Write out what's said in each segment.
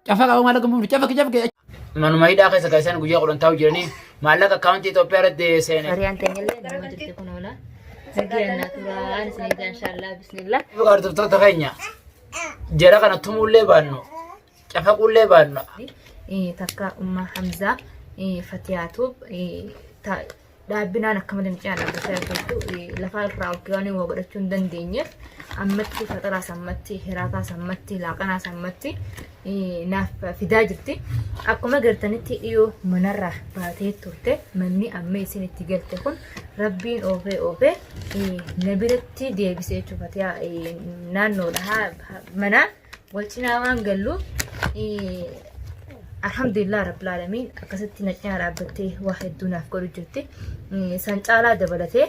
Cafaqa maallaqa hin buufne cafaqi cafaqi. Manuma hidhaa keessa kan isaan guyyaa 10 taa'u jiranii maallaqa akkaawuntii Itoophiyaa irratti seene. Fariyaan teenyallee nama jirti kun oola. Nagayaan naa turaa isin ijaa inshaallah bismillah. Hordoftoota keenya jara kana tumuullee baannu cafaquullee baannu. Takka Umma Hamzaa Fatiyaatuub dhaabbinaan akka malee mucaa dhaabbachaa jirtu lafaa irraa ol kaanii waa godhachuu hin dandeenyeef ammatti faxaraas ammatti hiraataas ammatti laaqanaas ammatti naaf fidaa jirti. Akkuma gartanitti dhiyoo manarraa baatee turte manni amma isin itti galte kun rabbiin oofee oofee na biratti deebisee jechuudha. Naannoodha manaa. Wal cinaa waan galluuf alhamdulillah rabbil aalamiin akkasitti na cinaa dhaabbattee waa hedduu naaf godhu jirti. San caalaa dabalatee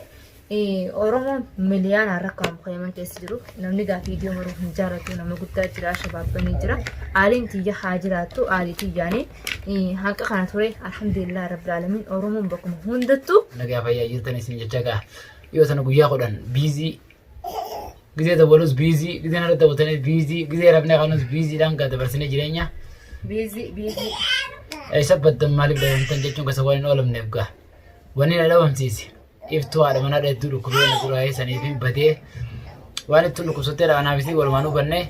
Oromoon miliyaanaan rakkaa'amu kan Yaman keessa jiru. Namni gaa viidiyoo maruu hin jaalatu nama guddaa jira shabaabbanii jira. Aaliin tiyya haa jiraattu aalii tiyyaanii hanqa kana ture alhamdulillah rabbil aalamiin Oromoon bakkuma hundattuu. Nagaa fayyaa jirtan isin jecha gaa yoo sana guyyaa 10 biizii Gizee dawwalus biizii, gizee narra dawwatanis biizii, gizee rafnee kanus biiziidhaan gaa dabarsinee jireenya. Biizii biizii. Eessa baddan maaliif dhabamtan jechuun keessa waan hin oolamneef gaa. Wanni na dhabamsiise iftuu haadha manaa hedduu dhukkubee na duraayee saniif hin badee waan ittiin dhukkubsatteedha kanaaf isii walumaan hubanne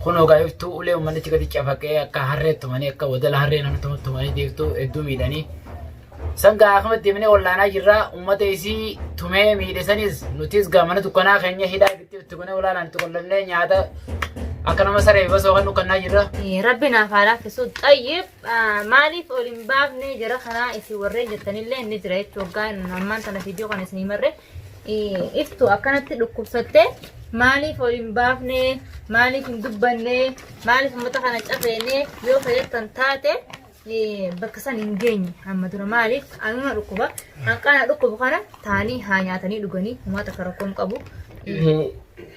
kunoo gaa iftuu ulee uummannichi gadi cafaqee akka harree tumanii akka wadala harree namni tumanii iftuu hedduu miidhanii San gaa akkamitti deemnee wallaanaa jirra. Uummata isii tumee miidhe sanis nutis gaa mana dukkanaa keenya hidhaa itti itti gonee olaanaan itti qollamnee nyaata akka nama saree basoo kan dukkannaa jirra. Rabbi naaf haa laaffisu. Xayyib maaliif ol hin baafne jara kanaa isin warreen jettanillee ni jira jechuudha. Waggaan ammaan tana viidiyoo kana isinii marre iftu akkanatti dhukkubsattee maaliif ol hin baafne maaliif hin dubbanne maaliif uummata kana cafeene yoo fayyadtan taate bakka san hin geenye amma dura maaliif anuma dhukkuba hanqaana dhukkubu kana taanii haa nyaatanii dhuganii homaa takka rakkoon qabu.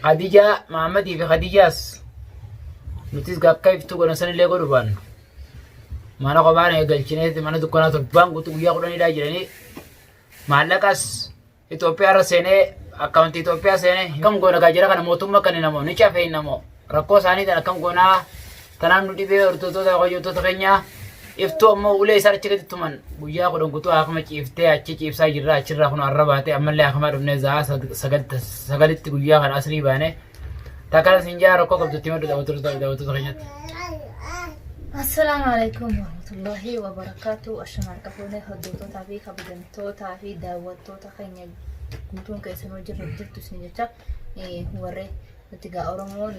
Khadijaa Mahammadii fi Khadijaas nutis akka iftuu godhan sanillee godhu baannu. Mana kophaan galchineeti mana dukkanaa torbaan guutuu guyyaa kudhaniidhaa jiranii maallaqas Itoophiyaa irra seenee akkaawuntii Itoophiyaa seenee akkam goona gaa jara kana mootummaa kan namoo ni cafee namoo rakkoo isaanii tan akkam goonaa tanaan nu dhibee hordoftoota hojjettoota keenyaa iftuu ammoo ulee isaa achi gadi tuman guyyaa 10 guutuu haakama ciiftee achi ciibsaa jirra achirraa kun arra baatee ammallee haakamaa dhufnee za'aa 9tti guyyaa kana asrii baane takana sin jaa rakkoo qabdu itti maddu daawwattoota keenyatti. Assalaamu alaikum warahmatullahi wabarakatuh. Ashama harka fuunee hordoftootaa fi kabajamtootaa fi daawwattoota keenya guutuun keessanuu jirru jirtu isin jecha warri nuti gaa Oromoon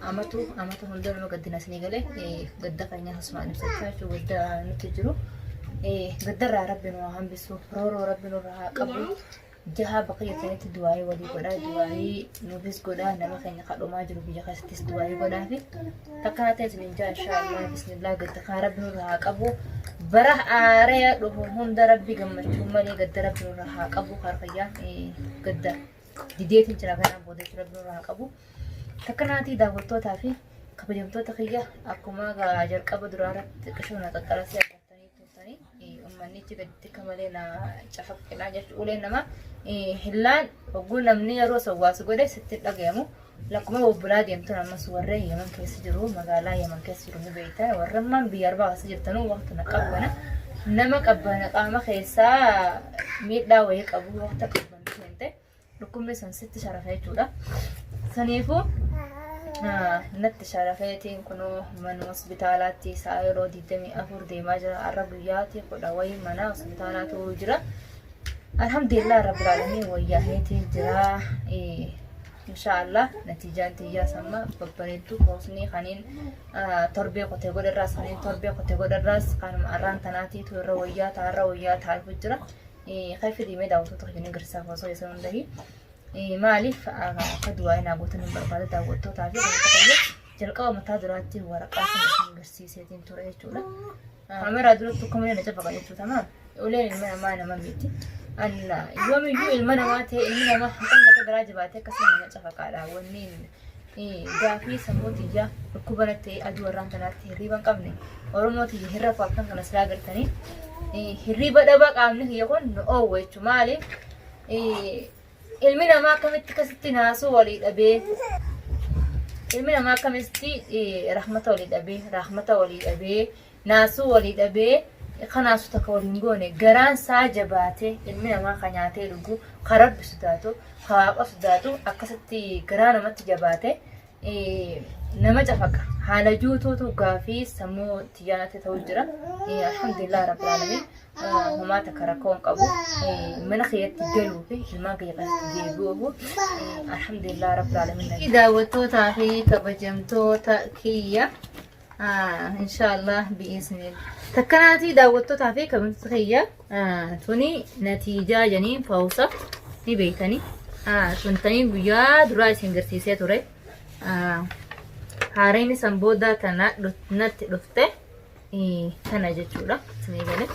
amatu amata hunda nama gaddina isinii galee gadda keenya asumaan ibsachaa jechuun gadda nuti jiru. Gaddarraa rabbi nu haa hambisu rooroo rabbi nurraa haa qabu. Jahaa bakka jirtanitti du'aayii walii godhaa du'aayii nuufis godhaa nama keenya kadhumaa jiru biyya keessattis du'aayii godhaa fi takka ta'e isin jaa inshaallah bismillah gadda kaa rabbi nurra haa qabu bara aaraya dhufu hunda rabbi gammachuu malee gadda rabbi nurra haa qabu harkayyaa gadda dideetiin jira kanaan booda rabbi nurra haa qabu takka naatii daawwattootaa fi kabajamtoota kiyya akkuma jalqaba duraa irratti xiqqishoo na qaqqarasee agartanii turtanii uummannichi gaditti akka malee na cafaqinaa jechuudha. Uleen namaa hillaan hogguu namni yeroo sawwaas godhe sitti hin dhagayamu. Lakkuma bubbulaa deemtuun ammas warreen Yaman keessa jiru magaalaa Yaman keessa jiru ni beektan warra ammaan biyya arbaa keessa jirtanuu waqti na qabbana nama qabbana qaama keessaa miidhaa wayii qabu waqta qabbantu seente. Dhukkubni san sitti sharafe jechuudha. Saniifuu natti sharafeetiin kunoo mana hospitaalaatti sa'a yeroo 24 deemaa jira. Har'a guyyaatti kudha wayii mana hospitaalaa turuu jira. Alhamdulillah rabbil aalamiin wayyaaheetiin jira. Inshaallah natiijaan tiyyaas amma babbareeddu hoosni kaniin torbee qotee godharraas kaniin torbee qotee godharraas kanuma arraan tanaatiitu irra wayyaa ta'a irra wayyaa ta'a jira. Kayfi deemee daawwattoota keenya garsiisaaf osoo isa hundahi. Maaliif akka du'aa naa gootan hin barbaada daawwattootaa fi wantoota jalqaba mataa duraatti waraqaa sana isin agarsiiseetiin ture jechuudha. Kaameraa duratti akka malee na cafaqa jechuudha maa uleen ilma namaa nama miti. Anna yoomiyyuu ilma namaa ta'e ilmi namaa haqan lafa garaa jabaatee akkasuma nama cafaqaadha. Wanni Gaafii sammuu tiyya dhukkuba natti ta'e aduu har'aan tanaatti hirriiba hin qabne Oromoo tiyya hin rafu halkan kana silaa gartanii hirriiba dhaba qaamni kiyya kun nu oowwa jechuudha maaliif ilmi namaa akkamitti akkasitti naasuu walii dhabee. Ilmi namaa akkamitti rahmata walii dhabee, rahmata walii dhabee, naasuu walii dhabee, kanaasuu takka walii hin goone garaan isaa jabaatee ilmi namaa ka nyaatee dhugu, ka Rabbi sodaatu, ka Waaqa sodaatu akkasitti garaa namatti jabaate nama cafaqa. Haala juutuutu gaafii sammuu tiyyaa natti ta'u jira. Alhamdulillah Rabbil Aalamiin. Homaa takka rakkoo hin qabu. Mana kiyyatti galuu fi ilmaan kiyya keessatti deebi'uuf alhamdulillah Rabbil Aalamiin. Daawwattootaa fi kabajamtoota kiyya inshaallah bi'iisni. Takkanaatii daawwattootaa fi kabajamtoota kiyya tuni natiijaa janiin fawusa ni beektanii. Tun tanii guyyaa duraa isin garsiisee ture. Haareen san booda tana natti dhufte. Tana jechuudha. Isinii gale.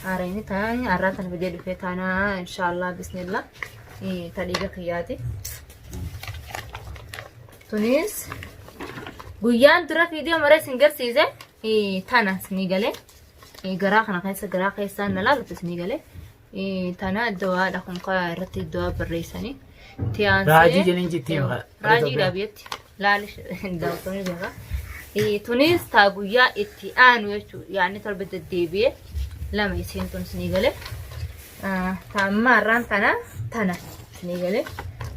Haareen tana har'aa tana fidee dhufee tana inshaallah bismillah ta dhiiga kiyyaati. Tunis guyyaan dura viidiyoo maree isin garsiise tana isinii gale. Garaa kana keessa garaa keessaan na laalutti isinii gale. Tana dawaadha kun kaa irratti dawaa barreessanii. Tiyaansee. Raajii jedhanii jettii maqaa. Raajiidha biyyatti. Laali daawwattoonni beekaa. Tunis taa guyyaa itti aanu jechuudha. Yaadni torba deddeebi'ee lama isiin tun isinii galee. Ta amma har'aan tana tana isinii galee.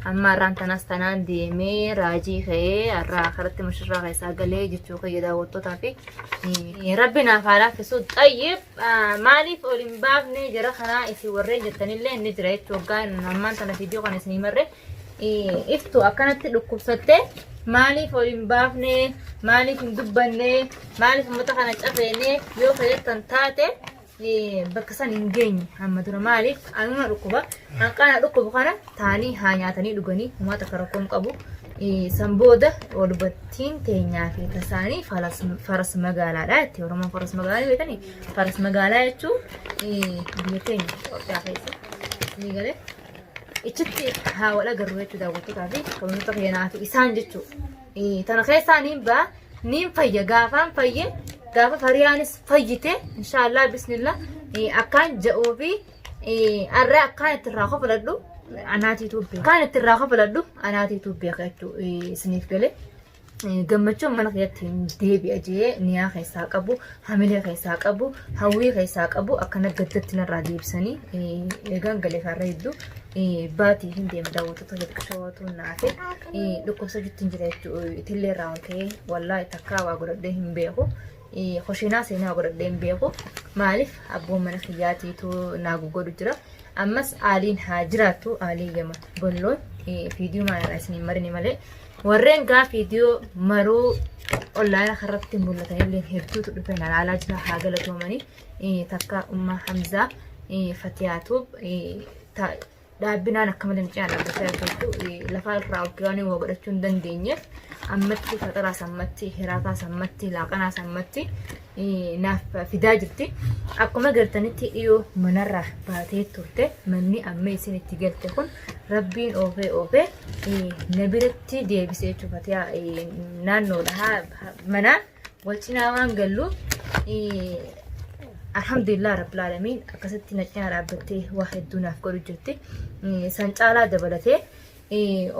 Amma har'aan tanas tanaan deemee raajii ka'ee har'aa karatti mushurraa keessaa galee jechuu kiyya daawwattootaa fi rabbi naaf haa laaffisu. Xayyib maaliif ol hin baafne jara kanaa isin warreen jettanillee ni jira jechuudha. Waggaan ammaan tana viidiyoo kana isinii marre iftu akkanatti dhukkubsattee maaliif ol hin baafne maaliif hin dubbanne maaliif uummata kana cafeene yoo fayyadtan taate bakka san hin geenye amma dura maaliif anuma dhukkuba hanqaana dhukkubu kana taanii haa nyaatanii dhuganii homaa takka rakkoo hin qabu. San booda walbattiin teenyaa fi tasaanii faras magaalaadha jetti Oromoon faras magaalaa beekanii faras magaalaa jechuun biyya teenya Itoophiyaa keessa ni galee ichitti haa wal agarru jechuu daawwattootaa fi kabajamtoota keenyaa fi isaan jechuu tana keessaa niin ba'a niin fayya gaafaan fayye gaafa fariyaanis fayyite inshaallah bismillah akkaan ja'uu fi arra akkaan itti irraa kafaladhu anaatiitu beeka akkaan itti irraa kafaladhu anaatiitu beeka jechuu isiniif galee gammachuun mana keessatti hin deebi'a jee niyaa keessaa qabu hamilee keessaa qabu hawwii keessaa qabu akkana gaddatti narraa deebisanii eegaan galee farra hedduu baatii hin deema daawwattoota xixiqqishootu naafe dhukkubsachuutti hin jira jechuudha itillee irraa ol ka'ee wallaahi takkaa waa godhadhee hin beeku Koshinaa seenaa godhadhee hin beeku. Maaliif abboon mana kiyyaatiitu naa goggodhu jira. Ammas aaliin haa jiraattu aalii yama bolloon viidiyoo maalirraa isin hin marini malee. Warreen gaa viidiyoo maruu onlaayina irratti mul'atanillee hedduutu dhufe na laalaa jira haa galatoomanii. Takka Ummaa Hamzaa Fatiyaatuub dhaabbinaan akka malee mucaa dhaabbachaa jirtu lafaa irraa ol ka'anii waa godhachuu hin dandeenyeef ammatti faxaraas ammatti hiraataas ammatti laaqanaas ammatti naaf fidaa jirti. Akkuma galtanitti dhiyoo manarraa baatee turte manni amma isin itti galte kun rabbiin oofee oofee na biratti deebisee jechuudha. Naannoodha manaa wal cinaa waan galluuf alhamdulillah rabbil aalamiin akkasitti na cinaa dhaabbattee waa hedduu naaf godhu jirti. San caalaa dabalatee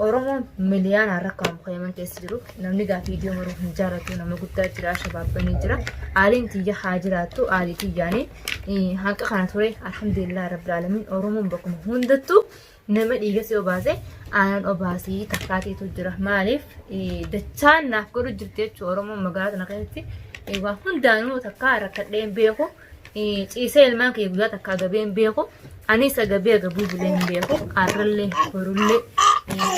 Oromoon miliyaanaan rakkaa'amu kan Yaman keessa jiru namni gaafa viidiyoo maruu hin jaalatu nama guddaa jira shabaabbanii jira aaliin tiyya haa jiraattu aalii tiyyaanii hanqa kana ture alhamdulillah rabbil aalamiin Oromoon bakkuma hundattuu Nama dhiiga si obaase aanan obaasii takkaatiitu jira. Maaliif dachaan naaf godhu jirti jechuudha Oromoon magaalaa tana keessatti waa hundaanuu takkaa rakkadhee hin beeku. Ciisee ilmaan kiyya guyyaa takkaa gabee hin beeku. Anis agabee agabuu bulee hin beeku. Har'allee borullee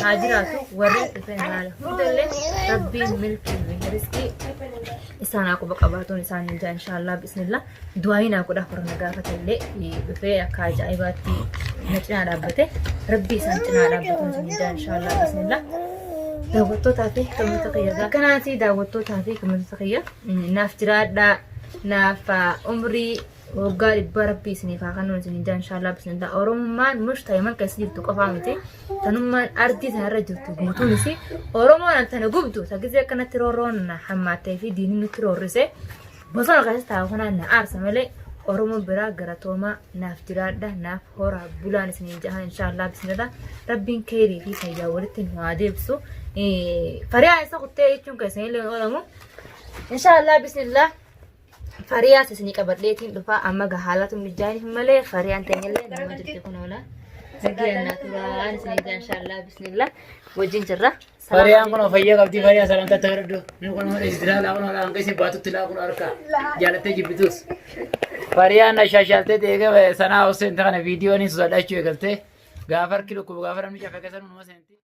haa jiraatu warreen dhufeen ilaala hundallee rabbiin milkii fi riskii isaan haa quba qabaatuun isaan hin jaa inshaallah bismillah. Du'aayii naa godhaa warra na gaafatallee dhufee akka ajaa'ibaatti na cinaa dhaabbate rabbii isaan cinaa dhaabbatuun isin jaa inshaallah bismillah. Daawwattootaa fi kabajamtoota kiyya akkanaati daawwattootaa fi kabajamtoota kiyya naaf jiraadhaa naaf umrii waggaa dhibbaa rabbii isiniif haa kennuun isin jaa inshaallah bismillah. Oromummaan mush ta'iman keessa jirtu qofaa miti tanummaan ardii tanarra jirtu guutuunis Oromoon tana gubdu tagizee akkanatti roorroon hammaattee fi diinni nutti roorrise bosona keessa taa'u kanaan na aarsa malee Oromoo biraa galatoomaa naaf jiraadha naaf horaa bulaan isiniin jaha inshaallah bismillah rabbiin keerii fi fayyaa walitti nu haa deebisu. Fariyaa isa kuttee jechuun keessan illee hin oolamu. Inshaallah bismillah fariyaas isinii qabadheetiin dhufaa amma gaa haalatu mijaa'in malee fariyaan teenyallee nama jirti kun oola. Nagayaan naa turaan isinii jaha inshaallah bismillah wajjin jirra. Fariyaan kun fayyaa qabdi fariyaa salamtaa ta'e fudhadhu. Inni kun hunda itti laa kun hanga isin baatutti laa kun harka jaalattee jibbitus. Fariyaan ashaashaaltee deegee sanaa osoo hin taane viidiyoon hin sodaachuu eegaltee gaafa harki dhukkubu gaafa namni cafe keessa numa seenti.